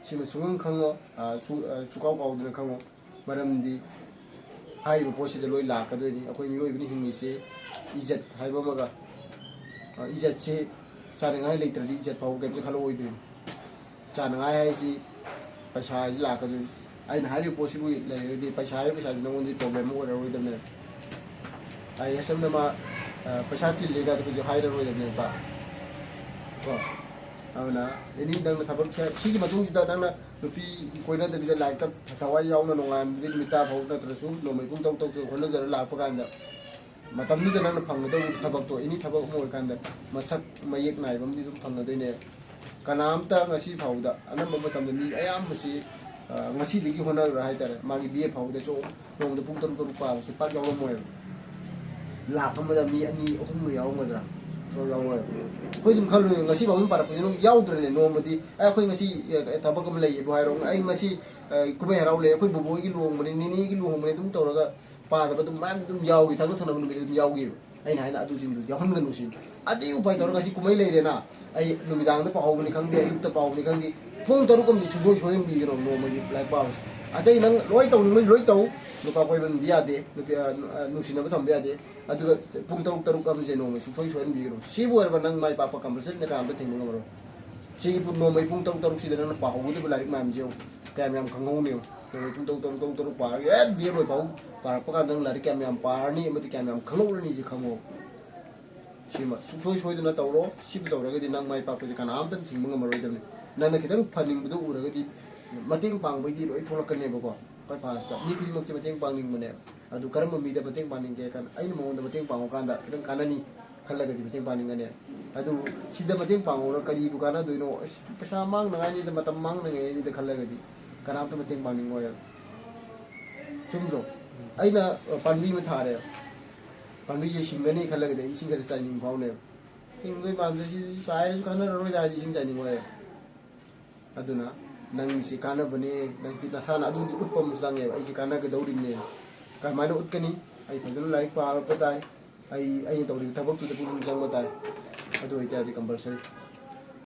ꯁꯤꯃ ꯁꯨꯡꯈꯪ ꯈꯪꯉꯣ, ꯑ, ꯁꯨ-, ꯑ, ꯁꯨꯀꯥꯎ ꯀꯥꯎꯗꯅ ꯈꯪꯉꯣ꯫ ꯃꯔꯝꯗꯤ ꯍꯥꯏꯔꯤꯕ ꯄꯣꯠꯁꯤꯗ ꯂꯣꯏ ꯂꯥꯛꯀꯗꯣꯏꯅꯤ꯫ ꯑꯩꯈꯣꯏ ꯃꯤꯑꯣꯏꯕꯅ ꯍꯤꯡꯉꯤꯁꯦ ꯏꯖꯠ ꯍꯥꯏꯕ ꯑꯃꯒ, ꯑ, ꯏꯖꯠꯁꯦ ꯆꯥꯅꯤꯡꯉꯥꯏ ꯂꯩꯇ꯭ꯔꯗꯤ ꯏꯖꯠ ꯐꯥꯎꯕ ꯀꯩꯝꯇ ꯈꯜꯂꯛꯑꯣꯏꯗ꯭ꯔꯤꯅꯤ꯫ ꯆꯥꯅꯉꯥꯏ ꯍꯥꯏꯁꯤ ꯄꯩꯁꯥ ꯍꯥꯏꯁꯤ ꯂꯥꯛꯀꯗꯣꯏꯅꯤ꯫ ꯑꯩꯅ ꯍꯥꯏꯔꯤꯕ ꯄꯣꯠꯁꯤꯕꯨ ꯂꯩꯔꯒꯗꯤ ꯄꯩꯁꯥ ꯍꯥꯏꯕ ꯄꯩꯁꯥꯁꯤ ꯅꯉꯣꯟꯗ ꯄ꯭ꯔꯣꯕ꯭ꯂꯦꯝ ꯑꯃ ꯑꯣꯏꯔꯔꯣꯏꯗꯕꯅꯦꯕ꯫ ꯑꯥꯏ ꯑꯦꯁ ꯑꯃꯅ ꯃꯥ, ꯑ, ꯄꯩꯁꯥ ꯆꯤꯜꯂꯦ ꯀꯥꯏꯗ ꯀꯩꯁꯨ ꯍꯥꯏꯔꯔꯣꯏꯗꯕꯅꯦꯕ꯫ ꯀꯣ? ꯑꯗꯨꯅ ꯑꯦꯅꯤ ꯅꯪꯅ ꯊꯕꯛꯁꯦ, ꯁꯤꯒꯤ ꯃꯇꯨꯡꯁꯤꯗ ꯅꯪꯅ ꯅꯨꯄꯤ ꯀꯣꯏꯅꯗꯕꯤꯗ ꯂꯥꯏꯔꯤꯛꯇ ꯊꯋꯥꯏ ꯌꯥꯎꯅ ꯅꯣꯡꯉꯥꯟꯕꯗꯒꯤ ꯅꯨꯃꯤꯠ ꯇꯥ ꯐꯥꯎ ꯅꯠꯇ꯭ꯔꯁꯨ ꯅꯣꯡꯃꯩ ꯄꯨꯡ ꯇꯔꯨꯛ ꯇꯔꯨꯛ ꯍꯣꯠꯅꯖꯔ ꯂꯥꯛꯄ ꯀꯥꯟꯗ, ꯃꯇꯝꯗꯨꯗ ꯅꯪꯅ ꯐꯪꯒꯗꯧꯔꯤꯕ ꯊꯕꯛꯇꯣ, ꯑꯦꯅꯤ ꯊꯕꯛ ꯑꯃ ꯑꯣꯏꯔꯀꯥꯟꯗ ꯃꯁꯛ ꯃꯌꯦꯛ ꯅꯥꯏꯕ ꯑꯃꯗꯤ ꯑꯗꯨꯝ ꯐꯪꯒꯗꯣꯏꯅꯦ꯫ ꯀꯅꯥꯝꯇ ꯉꯁꯤ ꯐꯥꯎꯗ, ꯑꯅꯝꯕ ꯃꯇꯝꯗ ꯃꯤ ꯑꯌꯥꯝꯕꯁꯤ, ꯑ, ꯉꯁꯤꯗꯒꯤ ꯍꯣꯠꯅꯔꯒ ꯍꯥꯏꯇꯥꯔꯦ, ꯃꯥꯒꯤ ꯕꯤ ꯑꯦ ꯐꯥꯎꯗ ꯆꯣ-, ꯅꯣꯡꯃꯗ ꯄꯨꯡ ꯇꯔꯨꯛ ꯇꯔꯨꯛ ꯄꯥꯕꯁꯤ ꯄꯥꯛ ꯌꯥꯎꯔꯝꯃꯣꯏꯕ꯫ ꯂꯥꯛ ꯑꯃꯗ ꯃꯤ ꯑꯅꯤ ꯑꯍꯨꯝꯒ ꯌꯥꯎꯔꯝꯒꯗ꯭ꯔꯥ? ꯁꯨꯡꯌꯥꯎ ꯌꯥꯎꯔꯣꯏꯕ꯫ ꯑꯩꯈꯣꯏ ꯑꯗꯨꯝ ꯈꯜꯂꯨꯅꯦ, ꯉꯁꯤ ꯐꯥꯎ ꯑꯗꯨꯝ ꯄꯥꯔꯛꯄꯁꯤ ꯑꯗꯨꯝ ꯌꯥꯎꯗ꯭ꯔꯅꯦ꯫ ꯅꯣꯡꯃꯗꯤ, "ꯑꯦ, ꯑꯩꯈꯣꯏ ꯉꯁꯤ, ꯑꯦ, ꯊꯕꯛ ꯑꯃ ꯂꯩꯌꯦꯕꯨ" ꯍꯥꯏꯔꯣ, "ꯑꯩ ꯉꯁꯤ, ꯑꯦ, ꯀꯨꯝꯍꯩ ꯍꯔꯥꯎ ꯂꯩ, ꯑꯩꯈꯣꯏ ꯕꯣꯕꯣꯏꯒꯤ ꯂꯨꯍꯣꯡꯕꯅꯤ, ꯅꯤꯅꯦꯒꯤ ꯂꯨꯍꯣꯡꯕꯅꯤ" ꯑꯗꯨꯝ ꯇꯧꯔꯒ ꯄꯥꯗꯕ ꯑꯗꯨꯝ ꯃꯌꯥꯝ ꯑꯗꯨꯝ ꯌꯥꯎꯈꯤ, ꯊꯪꯅ ꯊꯪꯅꯕ ꯅꯨꯃꯤꯠ ꯑꯗꯨꯝ ꯌꯥꯎꯈꯤꯕ꯫ ꯑꯩꯅ ꯍꯥꯏꯅ ꯑꯗꯨꯁꯤꯡꯗꯨ ꯌꯥꯎꯍꯟꯒꯅꯨ ꯁꯤꯅꯤ꯫ ꯑꯗꯨꯒꯤ ꯎꯄꯥꯏ ꯇꯧꯔꯒ ꯉꯁꯤ ꯀꯨꯝꯍꯩ ꯂꯩꯔꯦꯅ, ꯑꯩ ꯅꯨꯃꯤꯗꯥꯡꯗ ꯄꯥꯍꯧꯕꯅꯤ ꯈꯪꯗꯦ, ꯑꯌꯨꯛꯇ ꯄꯥꯍꯧꯕꯅꯤ ꯈꯪꯗꯦ, ꯄꯨꯡ ꯇꯔꯨꯛ ꯑꯃꯗꯤ ꯁꯨꯡꯁꯣꯏ ꯁꯣꯏꯍꯟꯕꯤꯒꯅꯨ ꯅꯣꯡꯃꯒꯤ ꯂꯥꯏꯔꯤꯛ ꯄꯥꯕꯁꯦ꯫ ꯑꯇꯩ ꯅꯪ ꯂꯣꯏ ꯇꯧꯅꯤꯡꯕ ꯂꯣꯏ ꯇꯧ, ꯅꯨꯄꯥ ꯀꯣꯏꯕ ꯑꯃꯗꯤ ꯌꯥꯗꯦ, ꯅꯨꯄꯤ, ꯑ, ꯅꯨ-, ꯑ, ꯅꯨꯡꯁꯤꯅꯕ ꯊꯝꯕ ꯌꯥꯗꯦ, ꯑꯗꯨꯒ ꯄꯨꯡ ꯇꯔꯨꯛ ꯇꯔꯨꯛ ꯑꯃꯁꯦ ꯅꯣꯡꯃꯒꯤ ꯁꯨꯡꯁꯣꯏ ꯁꯣꯏꯍꯟꯕꯤꯒꯅꯨ꯫ ꯁꯤꯕꯨ ꯑꯣꯏꯔꯕ ꯅꯪ ꯃꯥꯏ ꯄꯥꯛꯄ ꯀꯝꯄꯜꯁꯔꯤꯅ ꯀꯅꯥꯝꯇ ꯊꯤꯡꯕ ꯉꯝꯃꯔꯣꯏ꯫ ꯁꯤꯒꯤ ꯄꯨꯡ, ꯅꯣꯡꯃꯩ ꯄꯨꯡ ꯇꯔꯨꯛ ꯇꯔꯨꯛꯁꯤꯗ ꯅꯪꯅ ꯄꯥꯍꯧꯒꯗꯕ ꯂꯥꯏꯔꯤꯛ ꯃꯌꯥꯝꯁꯦ ꯌꯦꯡꯉꯨ, ꯀꯌꯥꯝ ꯌꯥꯝ ꯈꯪꯍꯧꯅꯤ ꯌꯦꯡꯉꯨ꯫ ꯄꯨꯡ ꯇꯔꯨꯛ ꯇꯔꯨꯛ ꯇꯔꯨꯛ ꯇꯔꯨꯛ ꯄꯥꯔꯒ ꯑꯦ ꯕꯤ ꯑꯦ ꯂꯣꯏ ꯐꯥꯎ ꯄꯥꯔꯛꯄ ꯀꯥꯟꯗ ꯅꯪ ꯂꯥꯏꯔꯤꯛ ꯀꯌꯥꯝ ꯌꯥꯝ ꯄꯥꯔꯅꯤ ꯑꯃꯗꯤ ꯀꯌꯥꯝ ꯌꯥꯝ ꯈꯪꯍꯧꯔꯅꯤ ꯁꯤ ꯈꯪꯉꯣ꯫ ꯁꯤꯃ ꯁꯨꯡꯁꯣꯏ ꯁꯣꯏꯗꯅ ꯇꯧꯔꯣ꯫ ꯁꯤꯕꯨ ꯇꯧꯔꯒꯗꯤ ꯅꯪ ꯃꯥꯏ ꯄꯥꯛꯄꯁꯦ ꯀꯅꯥꯝꯇꯅ ꯊꯤꯡꯕ ꯉꯝꯃꯔꯣꯏꯗꯕꯅꯤ꯫ ꯅꯪꯅ ꯈꯤꯇꯪ ꯐꯅꯤꯡꯕꯗꯣ ꯎꯔꯒꯗꯤ ꯃꯇꯦꯡ ꯄꯥꯡꯕꯩꯗꯤ ꯂꯣꯏ ꯊꯣꯛꯂꯛꯀꯅꯦꯕꯀꯣ꯫ ꯈ꯭ꯋꯥꯏ ꯐꯥꯔꯁꯇ ꯃꯤ ꯈꯨꯗꯤꯡꯃꯛꯁꯦ ꯃꯇꯦꯡ ꯄꯥꯡꯅꯤꯡꯕꯅꯦꯕ꯫ ꯑꯗꯨ ꯀꯔꯝꯕ ꯃꯤꯗ ꯃꯇꯦꯡ ꯄꯥꯡꯅꯤꯡꯒꯦ ꯀꯥꯟꯗ ꯑꯩꯅ ꯃꯉꯣꯟꯗ ꯃꯇꯦꯡ ꯄꯥꯡꯉꯨꯀꯥꯟꯗ ꯈꯤꯇꯪ ꯀꯥꯟꯅꯅꯤ ꯈꯜꯂꯒꯗꯤ ꯃꯇꯦꯡ ꯄꯥꯡꯅꯤꯡꯒꯅꯦꯕ꯫ ꯑꯗꯨ ꯁꯤꯗ ꯃꯇꯦꯡ ꯄꯥꯡꯉꯨꯔ ꯀꯔꯤꯕꯨ ꯀꯥꯟꯅꯗꯣꯏꯅꯣ? ꯑꯁ, ꯄꯩꯁꯥ ꯃꯥꯡꯅꯉꯥꯏꯅꯤꯗ, ꯃꯇꯝ ꯃꯥꯡꯅꯉꯥꯏꯅꯤꯗ ꯈꯜꯂꯒꯗꯤ ꯀꯅꯥꯝꯇ ꯃꯇꯦꯡ ꯄꯥꯡꯅꯤꯡꯉꯣꯏꯕ꯫ ꯆꯨꯝꯗ꯭ꯔꯣ? ꯑꯩꯅ ꯄꯥꯝꯕꯤ ꯑꯃ ꯊꯥꯔꯦ, ꯄꯥꯝꯕꯤꯁꯦ ꯁꯤꯡꯒꯅꯤ ꯈꯜꯂꯒꯗꯤ ꯑꯩ ꯏꯁꯤꯡ ꯈꯔ ꯆꯥꯏꯅꯤꯡꯕ ꯐꯥꯎꯅꯦꯕ꯫ ꯍꯤꯡꯗꯣꯏ ꯃꯥꯟꯗ꯭ꯔꯦ, ꯁꯤ ꯆꯥꯏꯔꯁꯨ ꯀꯥꯟꯅꯔꯔꯣꯏꯗ ꯍꯥꯏꯗꯤ ꯏꯁꯤꯡ ꯆꯥꯏꯅꯤꯡꯉꯣꯏꯕ꯫ ꯑꯗꯨꯅ ꯅꯪꯁꯤ ꯀꯥꯟꯅꯕꯅꯦ, ꯅꯪꯁꯤ ꯅꯁꯥꯅ ꯑꯗꯨꯗꯤ ꯎꯠꯄ ꯑꯃ ꯆꯪꯉꯦꯕ, ꯑꯩꯁꯤ ꯀꯥꯟꯅꯒꯗꯧꯔꯤꯕꯅꯦ꯫ ꯀꯃꯥꯏꯅ ꯎꯠꯀꯅꯤ? ꯑꯩ ꯐꯖꯅ ꯂꯥꯏꯔꯤꯛ ꯄꯥꯔꯛꯄ ꯇꯥꯏ, ꯑꯩ ꯑꯩꯅ ꯇꯧꯔꯤꯕ ꯊꯕꯛꯇꯨꯗ ꯄꯨꯛꯅꯤꯡ ꯆꯪꯕ ꯇꯥꯏ꯫ ꯑꯗꯨ ꯑꯣꯏꯇꯥꯔꯗꯤ ꯀꯝꯄꯜꯁꯔꯤ꯫